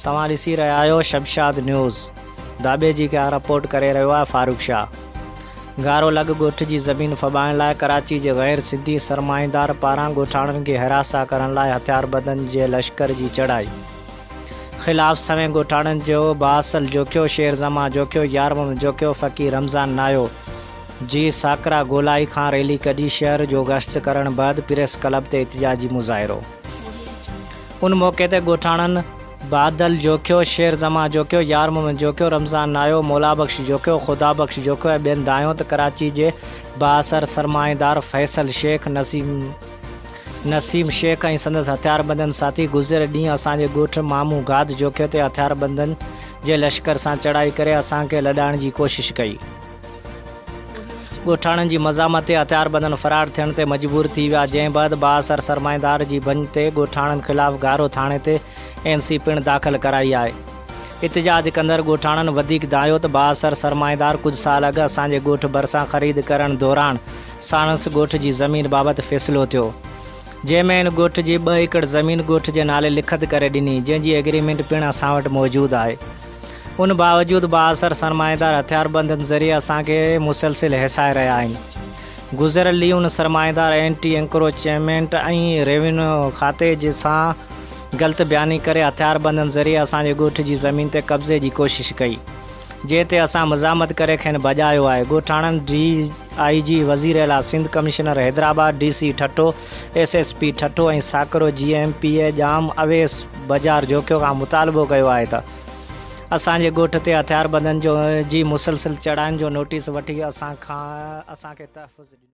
توهان ڏسي رهيا آهيو شمشاد نيوز ڌاٻيجي کان رپورٽ ڪري رهيو آهي فاروق شاهه. گهارو لڳ ڳوٺ جي زمين ڦٻائڻ لاء ڪراچي جي غير سنڌي سرمائيدار پاران ڳوٺاڻن کي هراسان ڪرڻ لاء هٿياربندن جي لشڪر جي چڙهائي خلاف سوين ڳوٺاڻن جو بااثر جوکيو، شير زمان جوکيو، يار محمد جوکيو، فقير رمضان نايو جي ساڪرا گولائي کان ريلي ڪڍي شهر جو گشت ڪرڻ بعد پريس ڪلب تي احتجاجي مظاهرو. ان موقعي تي ڳوٺاڻن بادل جوکيو، شير زمان جوکيو، يار محمد جوکيو، رمضان نايو، مولابخش جوکيو، خدا بخش جوکيو ۽ ٻين دانهيو ته ڪراچي جي بااثر سرمائيدار فيصل شيخ، نسيم شيخ ۽ سندس هٿياربندن ساٿي گذريل ڏينهن اسان جي ڳوٺ مامو گاد جوکيو تي هٿياربندن جي لشڪر سان چڙهائي ڪري اسان کي لڏائڻ جي ڪوشش ڪئي. ڳوٺاڻن جي مزاحمت تي هٿياربندن فرار ٿيڻ تي مجبور ٿي ويا، جنهن بعد بااثر سرمائيدار جي ڀڃ تي ڳوٺاڻن خلاف گهارو ٿاڻي تي اين سي پڻ داخل ڪرائي آهي. احتجاج ڪندڙ ڳوٺاڻن وڌيڪ دانهيو ته بااثر سرمائيدار ڪجهه سال اڳ اسان جي ڳوٺ ڀرسان خريد ڪرڻ دوران ساڻس ڳوٺ جي زمين بابت فيصلو ٿيو، جنهن ۾ هن ڳوٺ جي ٻه ايڪڙ زمين ڳوٺ جي نالي لکت ڪري ڏني، جنهن جي ايگريمينٽ پڻ اسان وٽ موجود آهي. ان باوجود بااثر سرمائيدار هٿياربندن ذريعي اسان کي مسلسل هيسائي رهيا آهن. گذريل ڏينهن ان سرمائيدار اينٽي انڪروچمينٽ ۽ ريونيو کاتي جي سان غلط بياني ڪري هٿياربندن ذريعي اسان جي ڳوٺ جي زمين تي قبضي جي ڪوشش ڪئي، جنهن تي اسان مزاحمت ڪري کين ڀڄايو آهي. ڳوٺاڻن ڊي I جي، وزيراعليٰ Sindh, commissioner Hyderabad, D C Thatta, S S P Thatta ۽ Sakro جي M P A Jam Awais Bijar Jokhio کان مطالبو ڪيو آهي ته اسان جي ڳوٺ تي هٿياربندن جو جي مسلسل چڙهاين جو نوٽيس وٺي اسان کان اسان کي تحفظ ڏنو.